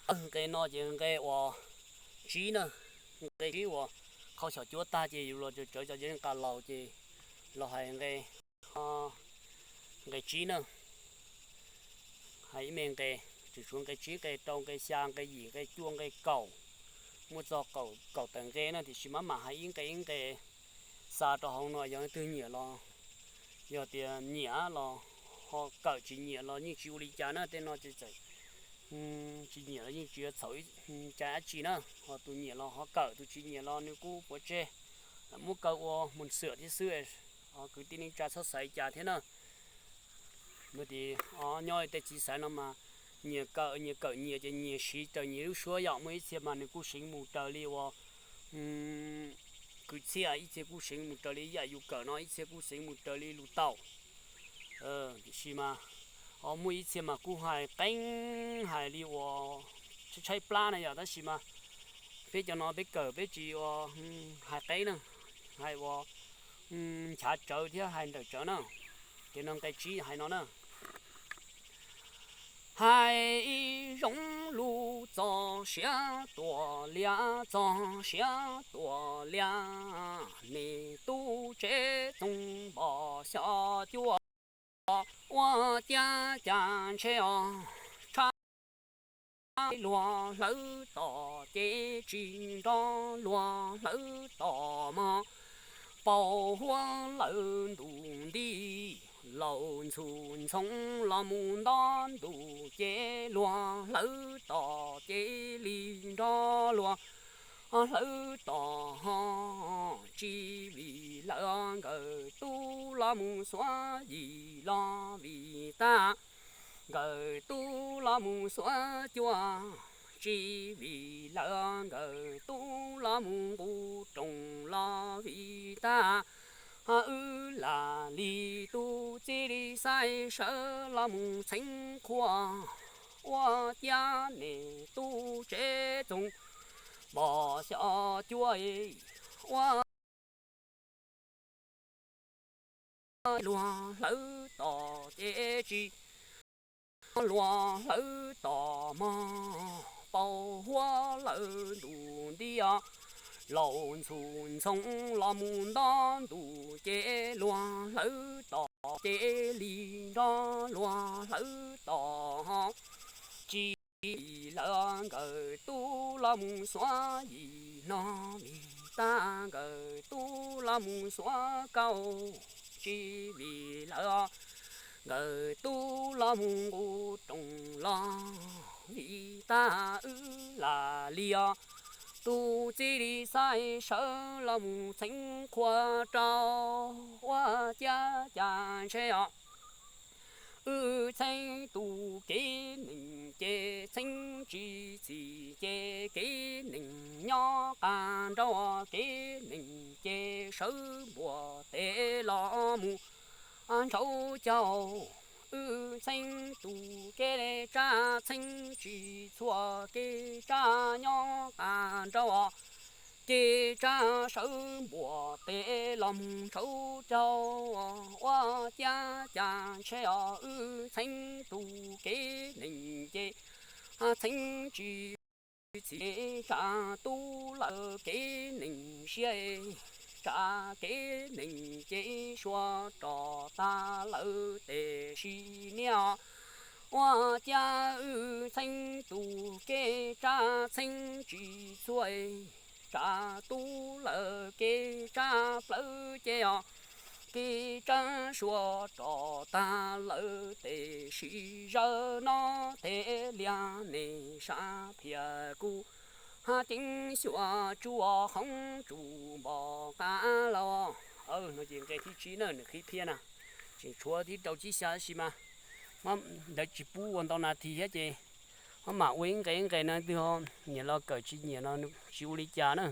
Nqe no ces nqe uas tsib na, nqe tsib uas qhau xyom cuab tag ces yus los tsawv cov yeeb nqa laus ces los hais nqe, nqe tsib na. Hais ib me nqe, tseem tshuav nqe tsib, nqe rau, nqe xya, nqe yim, nqe cuaj, nqe kaum, muaj txog kaum tawm nqe na, tiam sis maj mam hais ib nqe ib nqe xa rau hauv no, yog leej twg nyiam los, yog tias nyiam los ho kawm, tsis nyiam los yeej tsis ua li cas na. Tej no ces txawm tsis nyiam los yeej tsis yuav txhaum cai dab tsi na, ho tus nyiam los ho kawm, tus tsis nyiam los nws kuj puav tseg, muab kaw ua mus xwm thiab xwb. Kwv tij neej tsa txhob xav li cas thiab na. Nyob tej txiv xaiv no mas nyias kawm nyias kawm nyias ces nyias siv raws nyias lub suab, yog muaj ib txhia mas nws kuj seev mus raws li uas kwv txhiaj, ib txhia kuj seev mus raws li yam yus kawm no, ib txhia kuj seev mus raws li lus tau. Tiam sis mas muaj ib txhia mas kuj hais qeeb hais li uas tshaib plab na yom, tab sis mas peb cov no peb kawm peb tsis ua hais qeeb na, hais uas nchav tsawv thiab hais nrawm tsawv na. Ces no nqe tsib hais no na. Hais ib zoo lus txog siab tuam liab, txog siab tuam liab, nej tub tsev txoov npog xyom cuab, ua cas cas ntshe os tshaj luag hlawv tom ces tsis nrov, luag hlawv tom mog, paus huab lawm ntus nti, laus ntxhum ntxhoo los mus nto ntus ces luag hlawv tom ces li nrov, luag hlawv tom ho tsis vim lawv nkawd tub los mus xuav yim los vim tag, nkawd tub los mus xuav cuab, tsis vim lawv nkawd tub los mus nqus roos los vim tag. Wb lam li tus txiv li xaiv sawv los mus txheeb qhua, ua cas nej tub tsev txoov npog xyom cuab, ua luag hlawv tom ces tsis, luag hlawv tom mog, paus huab lawm ntus nti, laus ntxhum ntxhoo los mus nto ntus ces luag hlawv tom ces li nrov, luag hlawv tom ho tsis vim lawv nkawd tub los mus xuav yim no vim tag, nkawd tub los mus xuav kaus tsis vim lawv nkawd tub los mus nqus roos los vim tag. Wb lam li os tus txiv li xaiv sawv los mus txheeb qhua rau, ua cas cas ntshe os wb txheeb tus kev neeg ces txheeb tsis txim ces kev neeg nyob qas nraud, kev neeg ces sawv npuas tes los mus ntsauv caug. Wb txheeb tus kev tsab txheeb tsis txhua, kev tsab nyob qas nraud, kev tsab sawv npuas tes los mus ntsauv caug. Ua cas cas ntshe os wb txheeb tus kev neeg ces txheeb tsis txim, tsam tub lawv kev neeg siab, tsam kev neeg ces suav rov tag lawm tes sim niaj. Ua cas wb txheeb tus kev tsab txheeb tsis txhua, tsam tub lawv kev tsab plawv ces os, kev tsab suav rov tag lawm tes sim zawm no tes liag nej sab phiaj kuv hab ceeb xyuas tsuas hoob tsuas npog qab los. No ces nqe thib tsib na, nws qhib phiab na, tseem tshuav thib rau tsib xya tab sis mas ntawd tsis pub ua ntau nas this thiab ces maj mam ua ib nqe ib nqe no, twg ho nyiam los kawm, tsis nyiam no tsis ua li cas na.